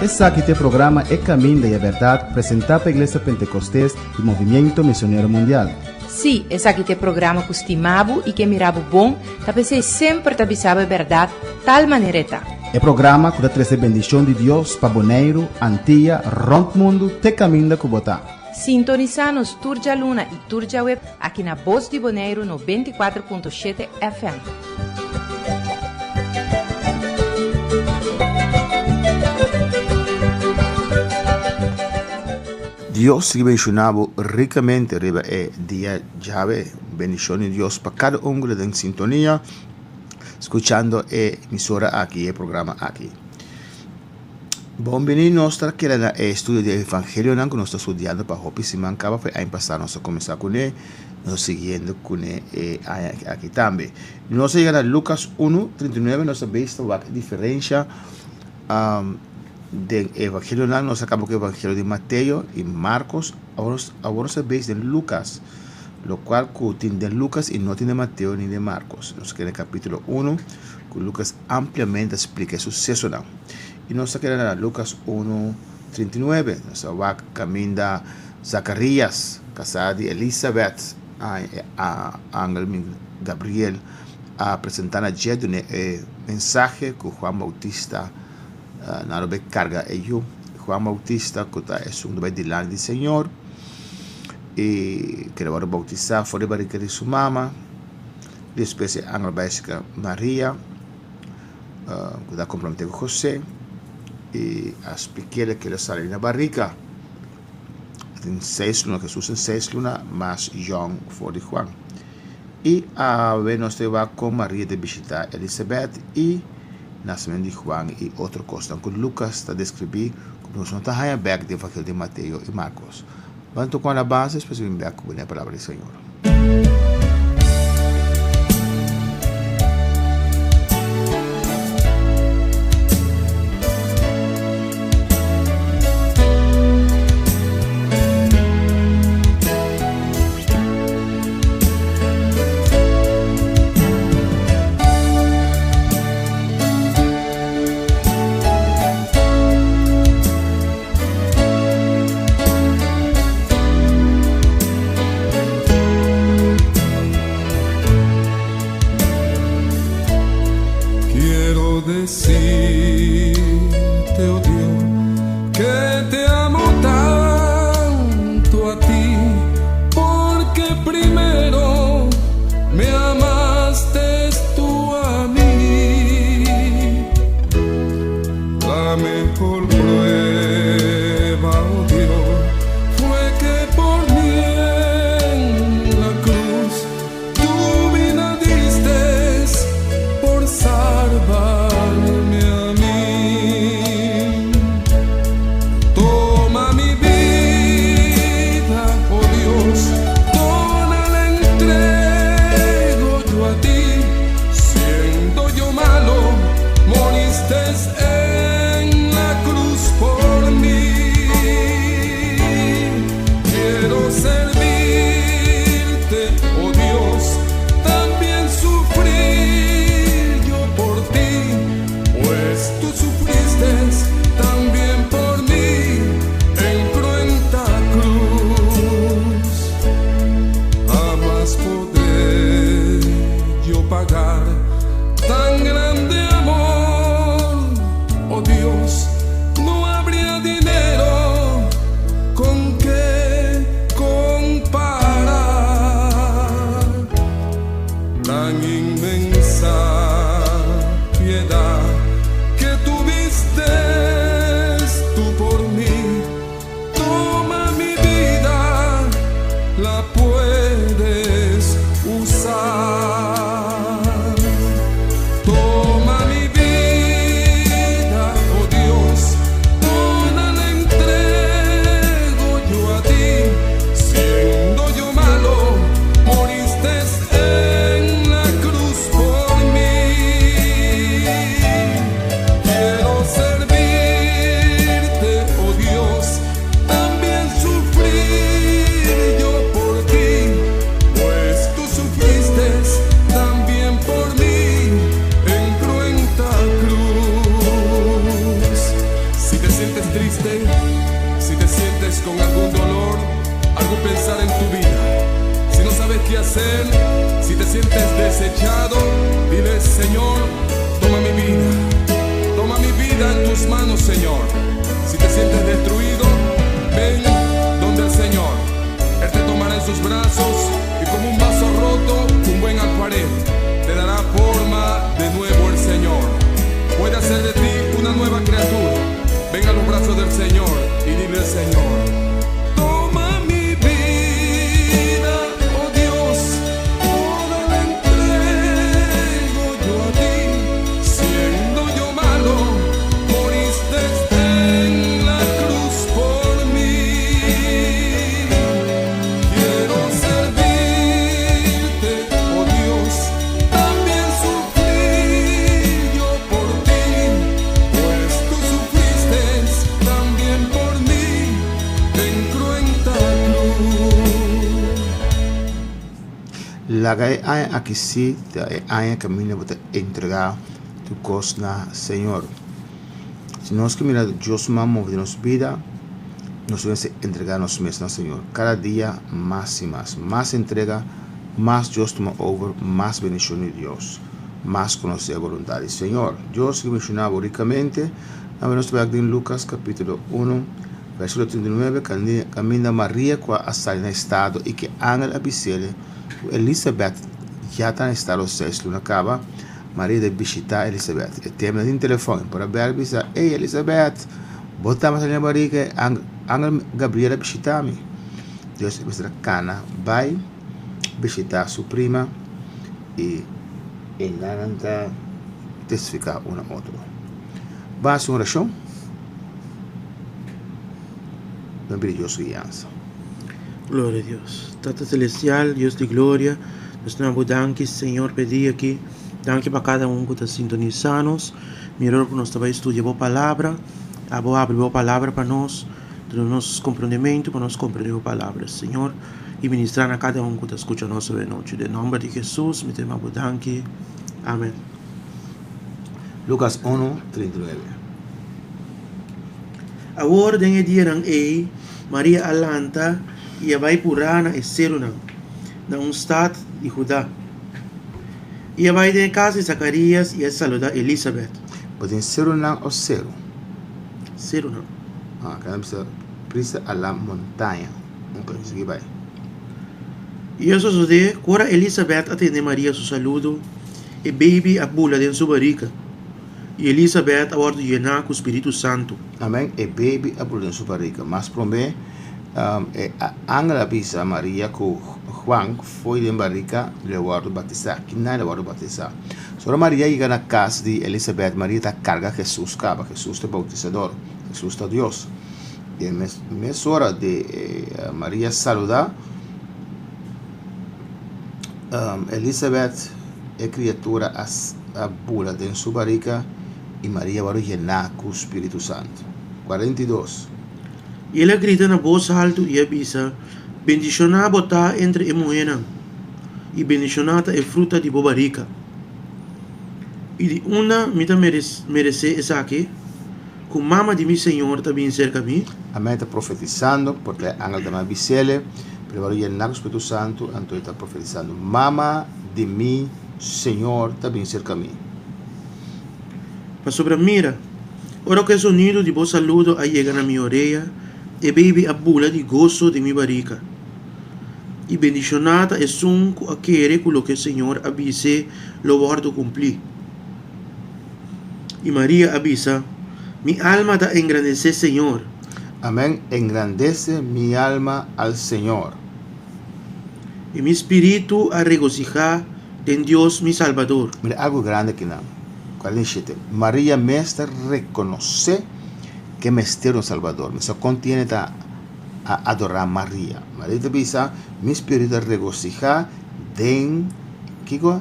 Esaki ta e programa E Caminda y e Berdad presenta pa Iglesia Pentecostes y Movimiento Misionero Mundial. Sí, esaki ta e programa ku stima bo i ke mira bo bon, ta p'esei semper ta bisa bo e bèrdat tal manera e ta. E programa ku ta trese bendishon di Dios pa Boneiru, Antia, rònt mundu te kaminda ku bo ta. Sintonisá nos tur djaluna i tur djaweb aki na Bos di Boneiru 94.7 FM. Dios sigui bendiciona bo ricamente riba e dia djawe. Bendicion di Dios pa cada un cu ta den sintonia scuchando e emisora aki, e programa aki. Bon bini nos ta keda na e estudio di e evangelionan cu nos ta studiando pa hopi siman caba for e aña pasa nos a cuminsa cune, nos ta siguiendo cune e aña aki tambe. Nos a yega na Lucas uno, 39, nos ta bes ta wak e diferencia den e evangelionan, nos a caba cu e evangelio di Mateo y Marcos, awor awor nos ta bes den Lucas, locual cu tin den Lucas y no tin den Mateo ni den Marcos. Nos a keda den capitulo uno. Ku Lukas ampliamente a splika e susesonan. I nos ta keda na Lukas unu, 39. Nos ta wak kaminda Zakarias, kasá di Elisabèt, a angel Gabriel a presentá na dje dun'é e mensahe ku Juan Boutista nan lo bai karga e yu. Juan Boutista ku ta esun ku ta bai dilanti di Señor i ku lo wòrdu boutisá for di barika di su mama. Despues e angel bai serka Maria, ku ta komprometí ku José, i a splik'é ke lo sali na barika. Tin seis luna, Hesus tin seis luna mas yòn for di Juan. I awe nos ta wak kon Maria ta bishitá Elisabèt i nasementu di Juan i otro kosnan ku Lukas ta deskribí ku nos no ta haña bèk den Evangelio di Mateo i Markos. Ban toca un alabanza despues bin bek cu e palabra di Señor. Quiero decirte, oh Dios, que te amo tanto a ti, porque primero me amaste tú a mí. La mejor prueba, oh Dios, fue que por mí en la cruz tu vida diste por salvarme a mí. Toma mi vida, oh Dios, toda la entrego yo a ti. Siendo yo malo, moriste en la cruz por mí. Quiero servirte, oh Dios, también sufrir yo por ti, pues tú sufriste también por mí en cruenta cruz. Jamás podré yo pagar tan grande amor, oh Dios, no habría dinero con que comparar tan inmensa piedad que tuviste tú por mí. Toma mi vida, la puedes usar. Toma mi vida, oh Dios, toda la entrego yo a ti. Siendo yo malo, moriste en la cruz por hacer. Si te sientes desechado, dile, Señor, toma mi vida. Toma mi vida en tus manos, Señor. Si te sientes destruido, ven donde el Señor. Él te tomará en sus brazos y como un vaso roto, un buen alfarero, te dará forma de nuevo el Señor. Puede hacer de ti una nueva criatura. Ven a los brazos del Señor y dile al Señor, toma mi vida, oh Dios, toda la entrego yo a ti. Siendo yo malo, moriste en la cruz por mí. Quiero servirte, oh Dios, también sufrí yo por ti, pues tú sufriste también por mí en cruenta cruz. Laga e aña aki sí ta e aña kaminda bo ta entregá tur kos na Señor. Si nos ke mira Dios mas move den nos bida, nos mester entregá nos mes na Señor kada dia mas i mas. Mas entrega, mas Dios tuma over, mas bendishon di Dios, mas konosé e boluntat di Señor. Dios ke bendishoná bo rikamente. Awe nos ta bai den Lukas kapítulo 1, versíkulo 39, kaminda Maria ku a sali na estado i ku e angel a bis'el ku Elisabèt ya ta na estado seis luna kaba. Maria ta bishitá Elisabèt. E tempu no tin telefòn, e por a bèl bisa, Ey Elisabèt, bo tabata sali na barika, e angel Gabriel a bishitá mi. Dios e mester a kana bai bishitá su prima i e nan ta testifiká un na otro. Ban hasi un orashon. Ban pidi Dios su guiansa. Gloria a Dios. Tata Celestial, Dios di gloria, nos ta bo danki, Señor, pa e dia aki. Danki pa kada un ku ta sintonisá nos. Mira ora ku nos ta bai studia bo palabra, abo habri bo palabra pa nos, duna nos komprendementu pa nos komprendé bo palabra, Señor, i ministrá na kada un ku ta skucha nos awe nochi. Den nòmber di Hesus mi ta yama bo danki. Amen. Lukas 1, 39. Awor den e dianan ei Maria a lanta i a bai purá na e serunan, na un stat di Hudá. I a bai den e kas di Zakarias i a saludá Elisabèt. Bo tin serunan o seru? Serunan. Ah, kada bisa prisa a la montaña. Ok, sigui bai. I a sosodé ku ora Elisabèt a tende Maria su saludo, e beibi a bula den su barika. I Elisabèt a wòrdu yená ku spiritu santu. Amèn, e beibi a bula den su barika. Mas promé, e angel a bisa Maria ku Juan fo'i den barika lo e wòrdu batisá. Kinan el a wòrdu batisá? So ora Maria yega na kas di Elisabèt, Maria ta karga Hesus kaba. Hesus ta e Bautisador. Hesus ta Dios. I mesora di Maria saludá Elisabèt, e kriatura a bula den su barika i Maria wòrdu yená ku spiritu santu. 42. I el a grita na bos haltu i a bisa, Bendishoná bo ta entre e muhénan, i bendishoná ta e fruta di bo barika! I di unda mi ta meresé esaki, ku mama di mi Señor ta bin serka mi? Amén ta profetisando, porque e angel ta bis'el, pero wòrdu yená ku spiritu santu, anto e ta profetisando, Mama di mi Señor ta bin serka mi. Pasobra mira, ora ku e sonido di bo saludo a yega na mi orea, e beibi a bula di goso den mi barika. I bendishoná ta esun ku a kere ku loke Señor a bis'é lo wòrdu kumplí. I Maria a bisa, Mi alma ta engrandesé Señor. Amén, engrandece mi alma al Señor. I mi spiritu a regosihá den Dios mi Salbador. Mira algu grandi akinan. 47. Maria mes ta rekonosé ku e mester un Salbador. Mester kontiene ta a adorá Maria. Maria ta bisa, Mi spiritu a regosihá den kiko?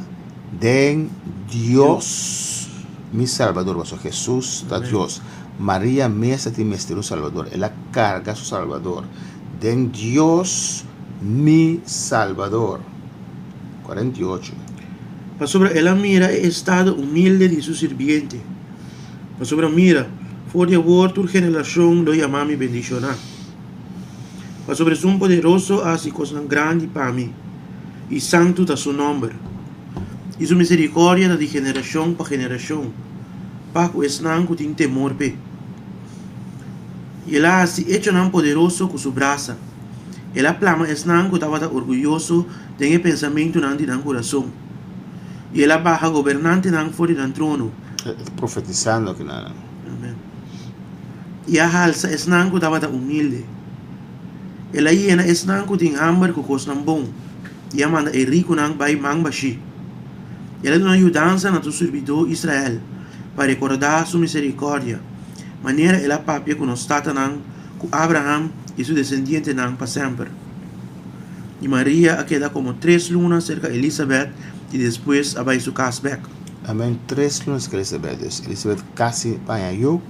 Den Dios mi Salbador. Pasobra Hesus ta Dios. Maria mes ta tin mester un Salbador. El a karga su Salbador. Den Dios mi Salbador. 48. Pasobra el a mira e estado humilde di su sirbiente. Pasobra mira, for di awor tur generashon lo yama mi bendishoná. Pasobra Esun Poderoso a hasi kosnan grandi pa mi. I santu ta su nòmber. I su miserikòrdia ta di generashon pa generashon pa ku esnan ku tin temor p'e. I el a hasi echonan poderoso ku su brasa. El a plama esnan ku tabata orguyoso den e pensamentunan di nan kurason. I el a baha gobernantenan for di nan trono. E ta profetisando kinanan. Amen. I a halsa esnan ku tabata humilde. El a yena esnan ku tin hamber ku kosnan bon, i a manda e rikunan bai man bashí. El a duna yudansa na su sirbidó Israel, pa rekordá su miserikòrdia, manera el a papia ku nos tatanan, ku Abraham i su desendientenan pa semper. I Maria a keda komo tres luna serka Elisabèt i despues a bai su kas bèk. Amen, tres luna serka Elisabèt. Dus Elisabèt kasi paña yu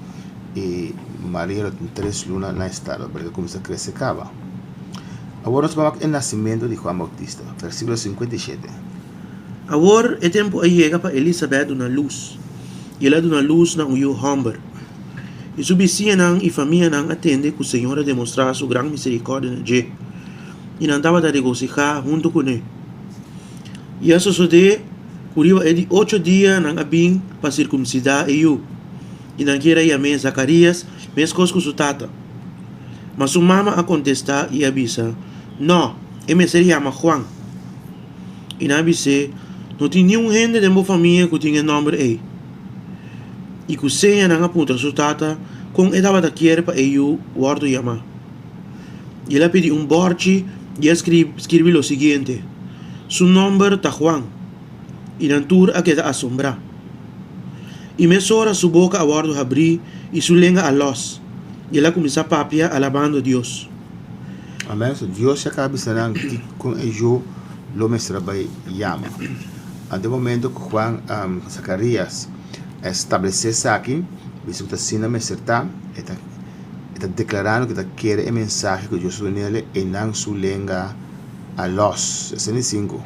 i Maria lo tin tres luna na estado, pero el a kuminsá krese kaba. Awor nos ta wak e nasimentu di Juan Bautista, versíkulo 57. Awor e tempu a yega pa Elisabèt duna lus, i el a duna lus na un yu hòmber. I su bisiñanan i famianan a tende ku Señor a demostrá su gran miserikòrdia na dje, i nan tabata regosihá huntu kuné. I a sosodé ku riba e di ocho dia nan a bin pa sirkumsidá e yu, i nan kier a yam'é Zakarías meskos ku su tata. Ma su mama a kontestá i a bisa, Nò, e mester yama Juan. I nan a bis'é, No tin niun hende den bo famia ku tin e nòmber ei. I ku seña nan a puntra su tata kon e tabata kier pa e yu wòrdu yamá. I el a pidi un bòrchi i a skirbi lo siguiente, Su nòmber ta Juan. I nan tur a keda asombrá. I mesora su boka a wòrdu habrí i su lenga a lòs, i el a kuminsá papia alabando Dios. Amen. So Dios ya kaba bisa nan kiko e yu lo mester a bai yama. Ante e momento ku Juan Zakarias a establesé esaki, bisa ku ta asina mester ta, e ta e ta deklarando ku e ta kere e mensahe ku Dios a dun'el e nan su lenga a lòs. 65.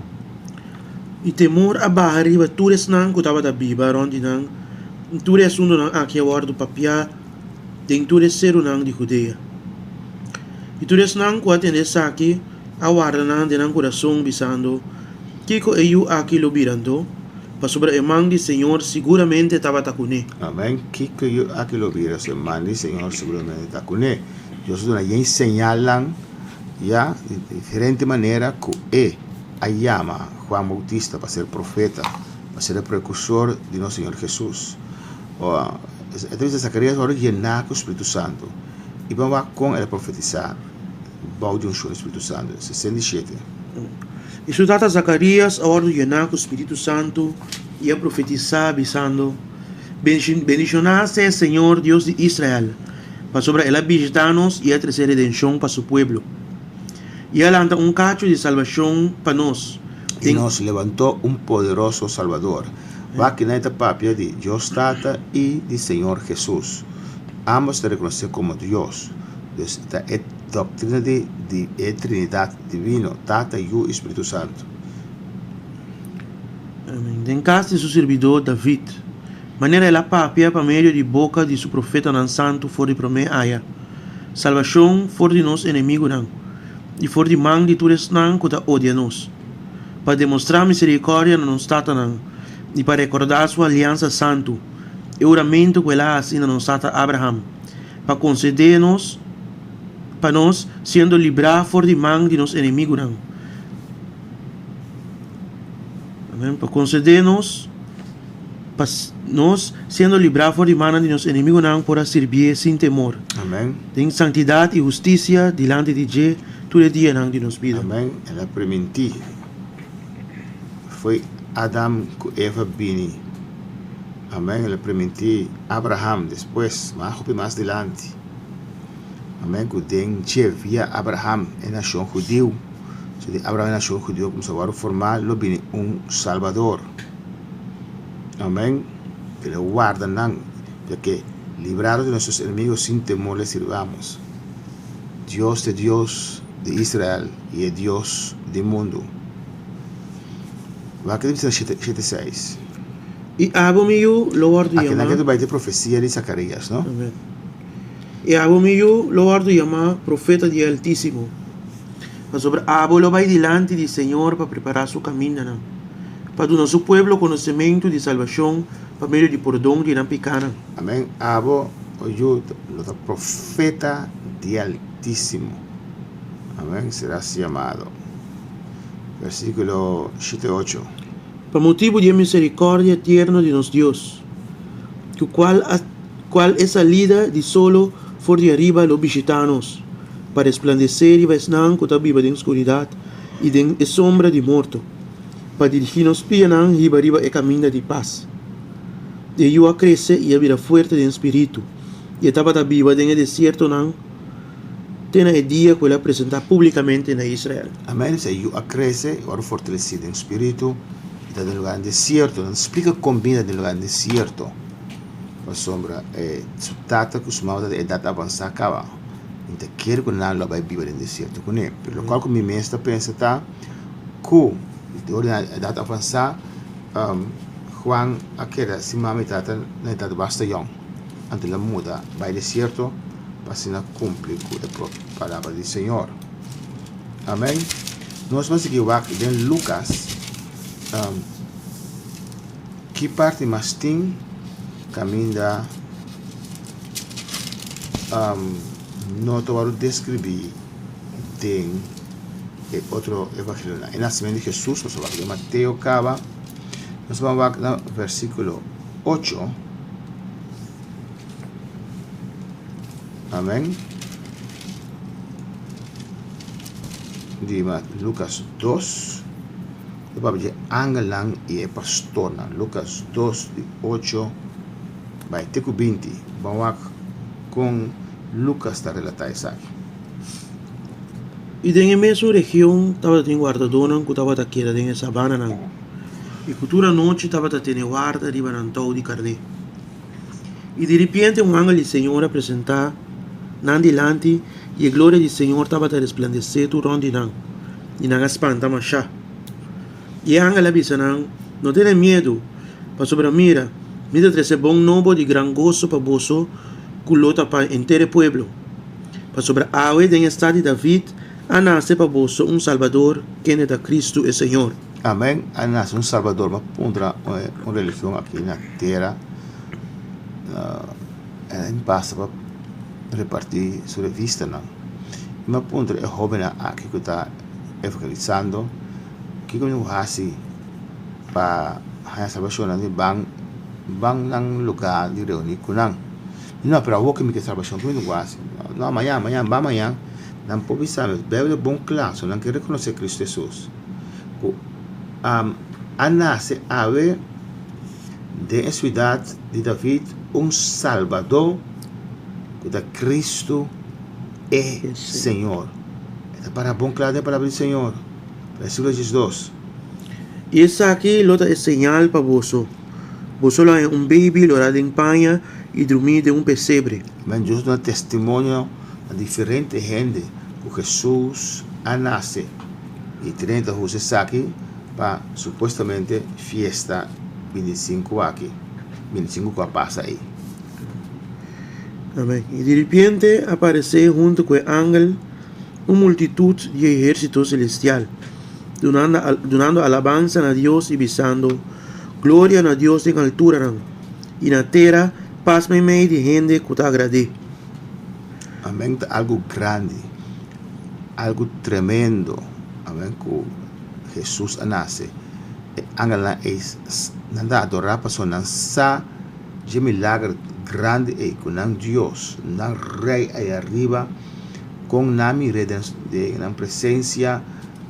I temor a baha riba tur esnan ku tabata biba rònt di nan, i tur e asuntunan aki a wòrdu papiá den tur e serunan di Judea. I tur esnan ku a tende esaki a warda nan den nan kurason, bisando, Kiko e yu aki lo bira anto? Pasobra e man di Señor siguramente tabata kuné. Amèn. Kiko e yu aki lo bira? Su e man di Señor siguramente ta kuné. Dios a duna yen señalnan ya di diferente manera ku e a yama Juan Bautista pa ser profeta, pa ser e prekursor di nos Señor Hesus. E ta bisa Zacarías wòrdu yená ku Spiritu Santu i bo a wak kon el a profetisá bou di unshon di Spiritu Santu. 67. I su tata Zacarías a wòrdu yená ku Spiritu Santu i a profetisá, bisando, Bendishoná sea Señor Dios di Israel, pasobra el a bishitá nos i a trese redenshon pa su pueblo. I a lanta un kachu di salbashon pa nos. I nos levantó un poderoso Salbador. Wak kinan e ta papia di Dios Tata i di Señor Hesus. Ambos ta rekonosé komo Dios. Dus ta e doktrina di di e Trinidat divino, Tata, Yu i Spiritu Santu. Amen. Den kas di su sirbidó David, manera el a papia pa medio di boka di su profetanan santu for di promé aya, salbashon for di nos enemigunan i for di man di tur esnan ku ta odia nos, pa demostrá miserikòrdia na nos tatanan i pa rekordá su aliansa santu, e huramentu ku el a hasi na nos tata Abraham, pa konsedé nos pa nos siendo librá for di man di nos enemigunan. Amén. Pa konsedé nos pa nos, siendo librá for di mannan di nos enemigunan, por a sirbié sin temor. Amén. Den santidat i hustisia dilanti di dje tur e dianan di nos bida. Amén. El a primintí. Foi Adam ku Eva bini. Amén. El a primintí Abraham despues, mas hopi mas dilanti. Amén. Ku den dje, via Abraham, e nashon hudiu, so di Abraham e nashon hudiu a kuminsá wòrdu formá, lo bini un Salbador. Amén. Que le guarda nan, ya que librados de nuestros enemigos sin temor le sirvamos. Dios ta Dios di Israel y e Dios di mundo. Wak e bisa shete shete seis. I abo mi yu lo wòrdu Aki nan yamá. ke ta bai te profesia di Zacarías, no? Amen. I abo mi yu lo wòrdu yamá profeta di e Altísimo. Pasobra abo lo bai dilanti di Señor pa prepará su kamindanan, pa duna su pueblo konosementu di salbashon pa medio di pordon di nan pikánan. Amén. Abo, o yu, lo ta profeta di Altísimo. Amén. Serás yamado. Versíkulo shete ocho. Pa motibu di e miserikòrdia tierno di nos Dios, ku kual a kual e salida di solo for di ariba lo bishitá nos, pa resplandesé riba esnan ku ta biba den skuridat i den e sombra di morto, pa dirigí nos pianan hiba riba e kaminda di pas. E yu a krese i a bira fuerte den spiritu, i e tabata biba den e desiertonan te na e dia ku el a presentá públikamente na Israel. Amén. E yu a krese i wòrdu fortalesí den spiritu i ta den lugar desierto. Nan splika kon bini ta den lugar desierto, pasobra e su tata ku su mama ta den edat avansá kaba. Mi ta kere ku nan lo a bai biba den desierto kuné. Pero lokual ku mi mes ta pensa ta ku dor di nan edat avansá, Juan a keda sin mama i tata na edat basta yòn. Anto el a muda bai desierto pa asina kumpli ku e palabra di Señor. Amèn. Nos lo sigui wak den Lukas ki parti mas tin kaminda no ta wòrdu deskribí den e otro evangelionan. E nasimentu di Hesus nos a wak den Mateo kaba. Nos ban wak na versíkulo ocho. Amèn. Di Lukas dos. E papia di e angelnan i e pastornan. Lukas dos di ocho bai te ku 20. Ban wak kon Lukas ta relatá esaki. I den e mesun region tabatin wardadónan ku tabata keda den e sabananan i ku tur anochi tabata tene warda riba nan tou di karné. I diripiente un angel di Señor a presentá nan dilanti i e gloria di Señor tabata resplandesé tur rònt di nan, i nan a spanta mashá. I e angel a bisa nan, No tene miedu, pasobra mira, mi ta trese bon nobo di gran goso pa boso ku lo ta pa henter e pueblo. Pasobra awe den e stat di David a nase pa boso un Salbador, kende ta Kristu e Señor. Amen, a nase un Salbador. Bo a puntra un religion aki na tera, e basta pa reparti su revistanan. Mi a puntra e hobennan aki ku ta evangelisando, kiko mi por hasi pa haña salbashon? Nan di ban ban nan luga di reuni ku nan. No, pero awor ke mi ke salbashon, ke mi tin ku hasi? No, mañan, mañan, ban mañan. Nan por bisa mi, Bijbel ta bon kla, so nan ke rekonosé Kristu Hesus, ku a nase awe den e siudat di David un Salbadó, ku ta Kristu e Señor. E ta para bon kla den e palabra di Señor. Versíkulo 12. I esaki lo ta e señal pa boso, Boso lo haña un beibi lorá den paña i drumí den un pesebre. Men Dios duna testimonio na diferente hende ku Hesus a nase i 30 husa esaki pa supuestamente fiesta 25 aki, 25 ku a pasa ei. Amen. I diripiente a paresé huntu ku e angel un multitut di e ehérsito selestial, dunando alabansa na Dios i bisando, Gloria na Dios den alturanan, i na tera pas meimei di hende ku ta agrad'é. Amen ta algu grandi, algu tremendo, amen, ku Hesus a nase. E angelnan ei nan ta adorá pasobra nan sa dje milager grandi ei ku nan Dios, nan Rei ei ariba, Kon nan mir'é den nan presensia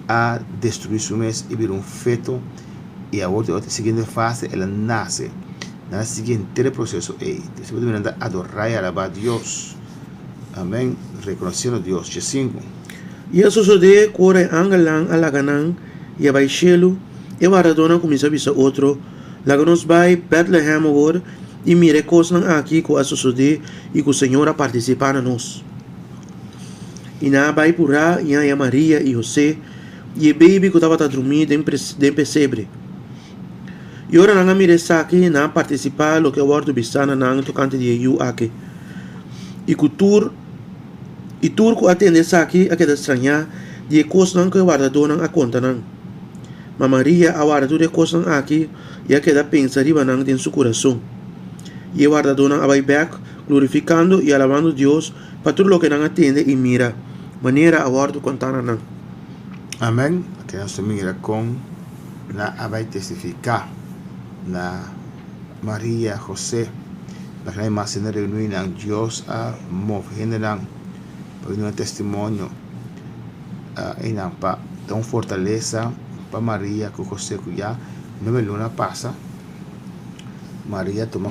a destruí su mes i bira un feto, i awor den e siguiente fase el a nase. Nan a sigui henter e proseso ei. Despues di nan ta adorá i alabá Dios. Amèn. Rekonosiendo Dios. 5. I a sosodé ku ora e angelnan a laga nan i a bai shelu, e wardadónan kuminsá bisa otro, Laga nos bai Bètlehèm awor i mira e kosnan aki ku a sosodé i ku Señor a partisipá na nos. I nan a bai purá i a haña Maria i Hosé i e beibi ku tabata drumí den den pesebre. I ora nan a mira esaki, nan a partisipá loke a wòrdu bisá na nan tokante di e yu aki. I ku tur i tur ku a tende esaki a keda strañá di e kosnan ku e wardadónan a konta nan. Ma Maria a warda tur e kosnan aki i a keda pensa riba nan den su kurason. I e wardadónan a bai bèk, glorifikando i alabando Dios pa tur loke nan a tende i mira, manera a wòrdu kontá na nan. Amèn. Aki nos ta mira kon nan a bai testifiká na Maria, José, pa nan mas hende reuní nan. Dios a move hendenan pa duna testimonio einan pa ta un fortalesa pa Maria ku José ku ya nuebe luna pasa Maria tuma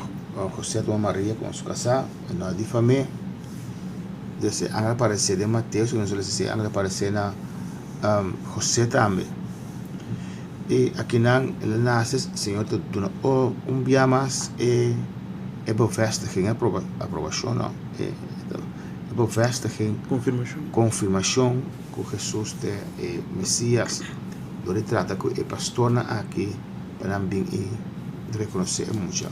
José a tuma Maria komo su kasá e no a difam'é. Des e angel a aparesé den Mateo si nos a lesa si e angel a aparesé na José tambe. I akinan el a nase Señor ta duna un bia mas e e bevestiging e aprobashon no e bevestiging konfirmashon ku Hesus ta e Mesias dor di trata ku e pastornan aki pa nan bin i rekonosé e mucha.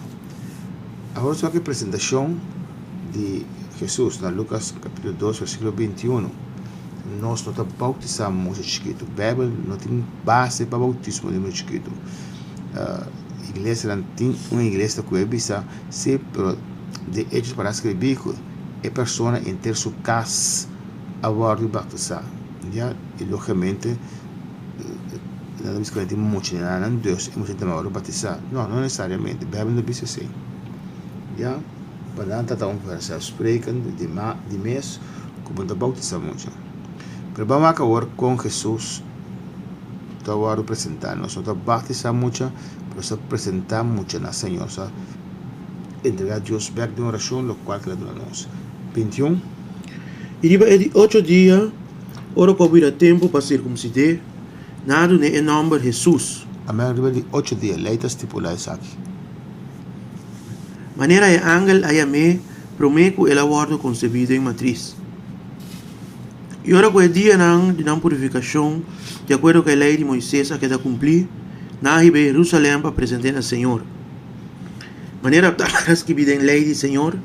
Awor nos wak e presentashon di Hesus na Lukas kapitulo dos versíkulo 21. Nos no ta bautisá mucha chikitu. Beibel no tin base pa bautismo di mucha chikitu. Iglesianan tin un iglesia ku e bisa si, pero de echo para skribí ku e persona henter su kas a wòrdu bautisá. Ya, i lógikamente nan ta bisa ku nan tin mucha di nan, dus e mucha tambe a wòrdu batisá. No, no nesesariamente. Beibel no bisa esei. Ya, pa nan ta ta un vanzelfsprekend di mes ku bo no ta bautisá mucha. Pero ban wak awor kon Hesus ta wòrdu presentá. Nos no ta batisá mucha, pero nos ta presentá mucha na Señor. Nos ta entregá Dios bèk den orashon lokual ku El a duna nos. 21. I riba e di ocho dia, ora ku a bira tempu pa sirkumsid'é, nan a dun'é e nòmber Hesus. Amèn. Riba e di ocho dia, lei ta stipulá esaki. Manera e angel a yam'é promé ku el a wòrdu konsebí den matris. I ora ku e dianan di nan purifikashon di akuerdo ku e lei di Moises a keda kumplí, nan a hib'é Herusalèm pa present'é na señor. Manera tabata skibí den lei di señor,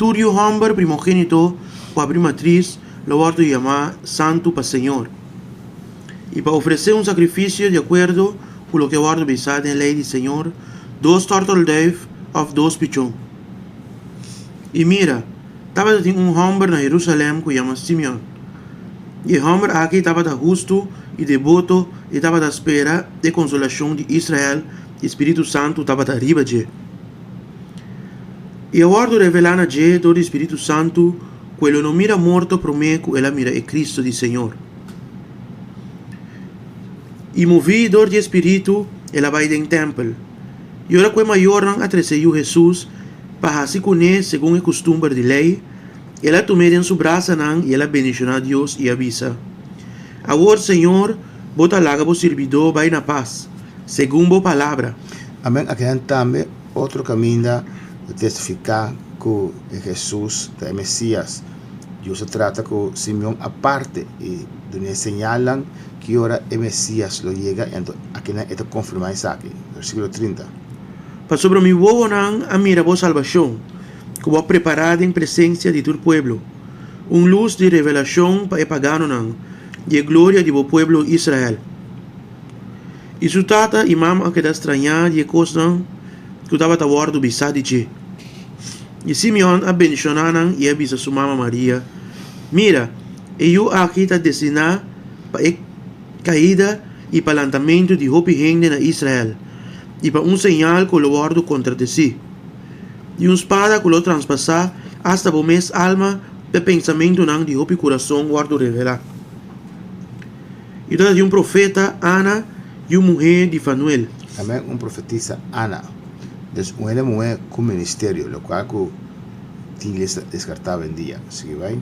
Tur yu hòmber primogénito ku abrí matris lo wòrdu yamá santu pa señor. I pa ofresé un sakrifisio di akuerdo ku loke a wòrdu bisá den lei di señor, dos tòrtòldùif òf dos pichon. I mira, tabata tin un hòmber na Herusalèm ku yama Simeon. I e hòmber aki tabata hustu i deboto i tabata spera e konsolashon di Israel, i Spiritu Santu tabata riba dje. I a wòrdu revelá na dje dor di Spiritu Santu ku e lo no mira morto promé ku el a mira e Kristu di Señor. I moví dor di e Spiritu, el a bai den tèmpel. I ora ku e mayornan a trese yu Hesus pa hasi kuné segun e kustumber di lei, el a tum'é den su brasanan i el a bendishoná Dios i a bisa, Awor, Señor, bo ta laga bo sirbidó bai na pas, segun bo palabra. Amen. Akinan tambe otro kaminda ta testifiká ku e Hesus ta e Mesias. Dios a trata ku Simeon aparte i dun'é señalnan ki ora e Mesias lo yega, anto akinan e ta konfirmá esaki. Versíkulo 30. Pasobra mi wowonan a mira bo salbashon, ku bo a prepará den presensia di tur pueblo, un lus di revelashon pa e paganonan i e gloria di bo pueblo Israel. I su tata i mama a keda strañá di e kosnan ku tabata wòrdu bisá di dje. I Simeon a bendishoná nan i a bisa su mama Maria, Mira, e yu aki ta destiná pa e kaida i pa lantamentu di hopi hende na Israel, i pa un señal ku lo wòrdu kontradesí, i un spada ku lo traspasá asta bo mes alma pa e pensamentunan di hopi kurason wòrdu revelá. I tabata tin un profeta, Ana, yu muhé di Fanuel. Tambe un profetisa, Ana. Dus un hende muhé ku ministerio, lokual ku tin iglesia ta deskartá awendia. Sigui bai.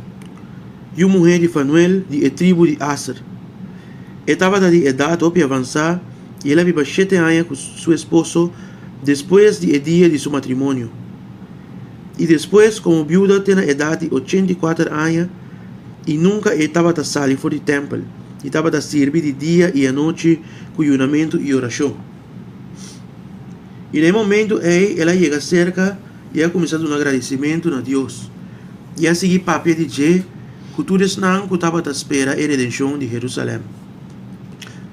Yu muhé di Fanuel, di e tribu di Aser. E tabata di edat hopi avansá i el a biba shete aña ku su esposo despues di e dia di su matrimonio. I despues komo biuda te na edat di 84 aña i nunka e tabata sali for di tèmpel i tabata sirbi di dia i anochi ku yunamentu i orashon. I na e momentu ei el a yega serka i a kuminsá duna gradisimentu na Dios i a sigui papia di dje. ku tur esnan ku tabata spera e redenshon di Herusalèm.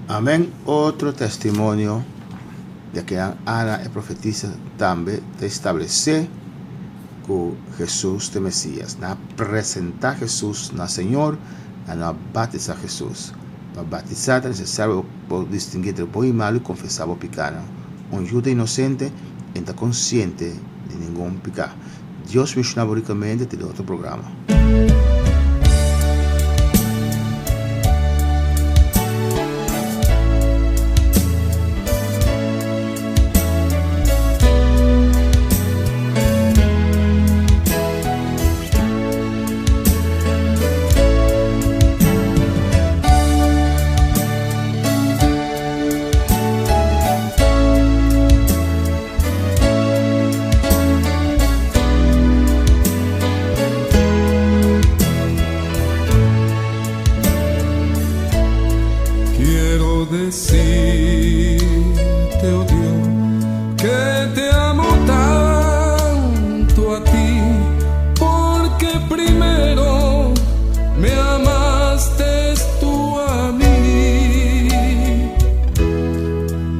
Amèn. Otro testimonio di akinan Ana e profetisa tambe ta establesé ku Hesus ta e Mesias. Nan a presentá Hesus na Señor, nan no a batisá Hesus. Pa batisá ta nesesario bo distinguí entre bon i malu i konfesá bo pikánan. Un yu ta inosente i no ta konsiente di ningun piká. Dios benshoná bo rikamente te den otro programa. Quiero decirte, oh Dios, que te amo tanto a ti, porque primero me amaste tú a mí.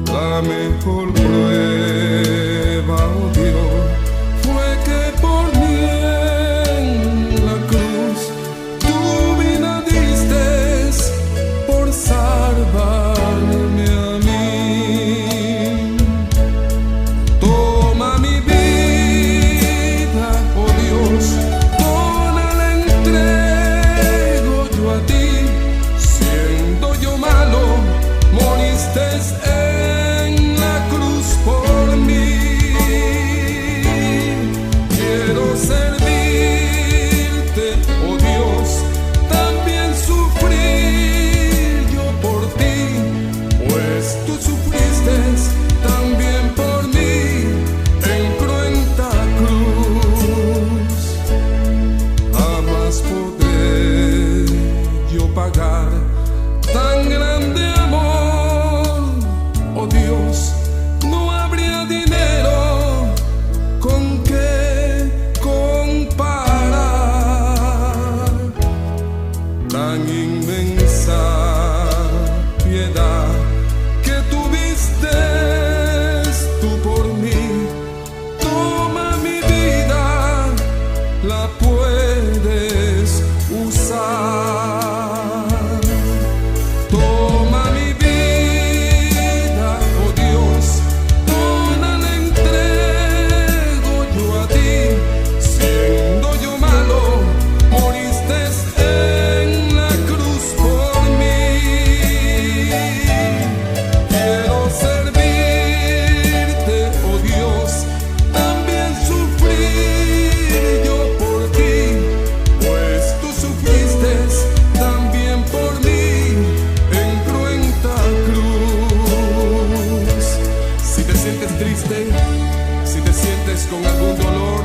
La mejor prueba, oh Dios, fue que por mí en la cruz tu vida diste por salvarme a mí. Toma mi vida, oh Dios, toda la entrego yo a ti. Siendo yo malo, moriste en la cruz por mí. Quiero servirte, oh Dios, también sufrir yo por ti, pues tú sufriste también por mí en cruenta cruz. Jamás podré yo pagar tan grande amor, oh Dios, no habría dinero con que comparar tan inmensa piedad que tuviste tú por mí. Toma mi vida, la puedes usar. Toma mi vida, oh Dios, toda la entrego yo a ti. Siendo yo malo, moriste en la cruz por mí. Quiero servirte, oh Dios, también sufrir yo por ti, pues tú sufriste también por mí en cruenta cruz. Si te sientes triste, si te sientes con algún dolor,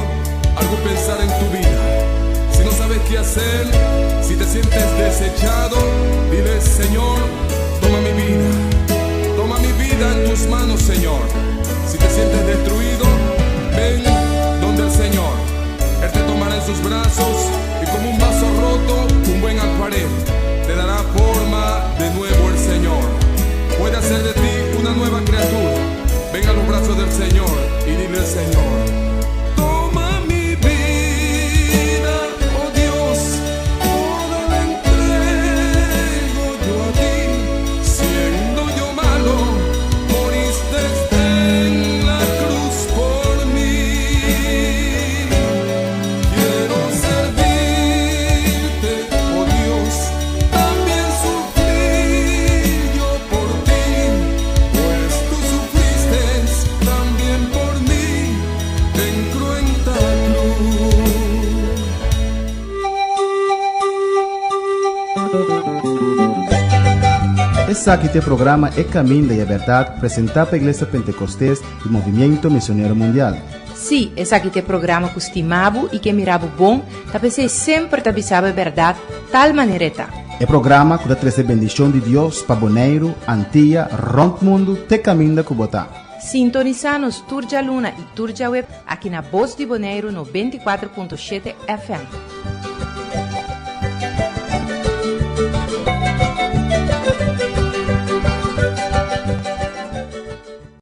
algún pensar en tu vida, si no sabes qué hacer, si te sientes desechado, dile: Señor, toma mi vida, toma mi vida en tus manos, Señor. Si te sientes destruido, ven donde el Señor. Él te tomará en sus brazos y como un vaso roto, un buen alfarero, te dará forma de nuevo el Señor. Puede hacer de ti una nueva criatura. Ven a los brazos del Señor y dile al Señor: Toma mi vida, oh Dios, toda la entrego yo a ti. Siendo yo malo, moriste en la cruz por mí. Quiero servirte, oh Dios, también sufrir yo por ti, pues tú sufriste también por mí en cruenta cruz. Esaki ta e programa E Caminda y e Berdad, presenta pa Iglesia Pentecostes y Movimiento Misionero Mundial. Sí, esaki ta e programa ku stima bo i ke mira bo bon, ta p'esei semper ta bisa bo e bèrdat tal manera e ta. E programa ku ta trese bendishon di Dios pa Boneiru, Antia, rònt mundu te kaminda ku bo ta. Sintonisá nos tur djaluna i tur djaweb aki na Bos di Boneiru 94.7 FM.